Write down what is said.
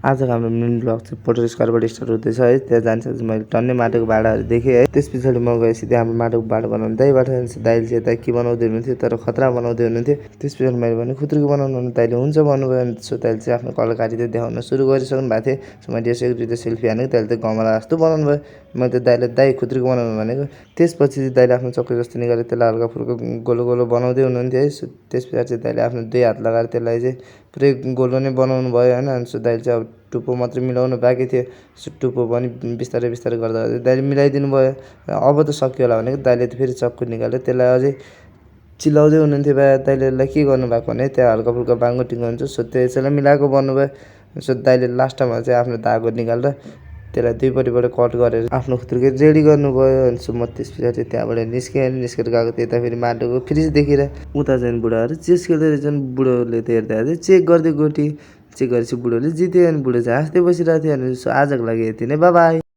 आजको हाम्रो main blog चाहिँ पोटो स्क्वायरबाट स्टार्ट हुँदैछ है। त्यहाँ जान्छ मैले टन्नै माटोको भाँडाहरू देखेँ है। त्यस पछाडि म गएँ सिधै हाम्रो माटोको भाँडा बनाउनु दाइबाट जान्छ। दाइले चाहिँ यता के बनाउँदै हुनुहुन्थ्यो तर खतरा बनाउँदै हुनुहुन्थ्यो। त्यस पछाडि मैले भने खुत्रुको बनाउनु भने दाइले हुन्छ भन्नुभयो। सो दाइले चाहिँ आफ्नो कलाकारी चाहिँ देखाउन सुरु गरिसक्नु भएको थियो। सो मैले यसो एक दुईवटा सेल्फी हानेको। दाइले त गमला जस्तो बनाउनु भयो। मैले त दाइले दाइ खुत्रुको बनाउनु भनेको। त्यसपछि चाहिँ दाइले आफ्नो चक्कु जस्तो निकालेर त्यसलाई हल्का फुल्का गोलो गोलो बनाउँदै हुनुहुन्थ्यो है। सो त्यस पछाडि चाहिँ दाइले आफ्नो दुई हात लगाएर त्यसलाई चाहिँ पुरै गोलो नै बनाउनु भयो होइन। सो दाइले चाहिँ अब टुप्पो मात्रै मिलाउनु बाँकी थियो। सो टुप्पो पनि बिस्तारै बिस्तारै गर्दा दाइले मिलाइदिनु भयो। अब त सकियो होला भनेको दाइले त फेरि चक्कु निकालेर त्यसलाई अझै चिलाउँदै हुनुहुन्थ्यो। दाइले यसलाई के गर्नुभएको भने त्यहाँ हल्का फुल्का बाङ्गो टिङ्गो हुन्छ। सो त्यसैलाई मिलाएको भन्नुभयो। सो दाइले लास्टमा चाहिँ आफ्नो धागो निकालेर त्यसलाई दुईपट्टिबाट कट गरेर आफ्नो खुत्रुकै रेडी गर्नुभयो। अनि सो म त्यस पछाडि त्यहाँबाट निस्केर गएको थिएँ। यता फेरि माटोको फ्रिज देखेर उता चाहिँ बुढाहरू चेस खेल्दै रहेछन्। बुढोले त हेर्दा हेर्दै चेक गर्दै गोटी चेक गरेपछि बुढोले जित्यो। अनि बुढो चाहिँ हाँस्दै बसिरहेको थियो। अनि सो आजको लागि यति नै, बाई बाई।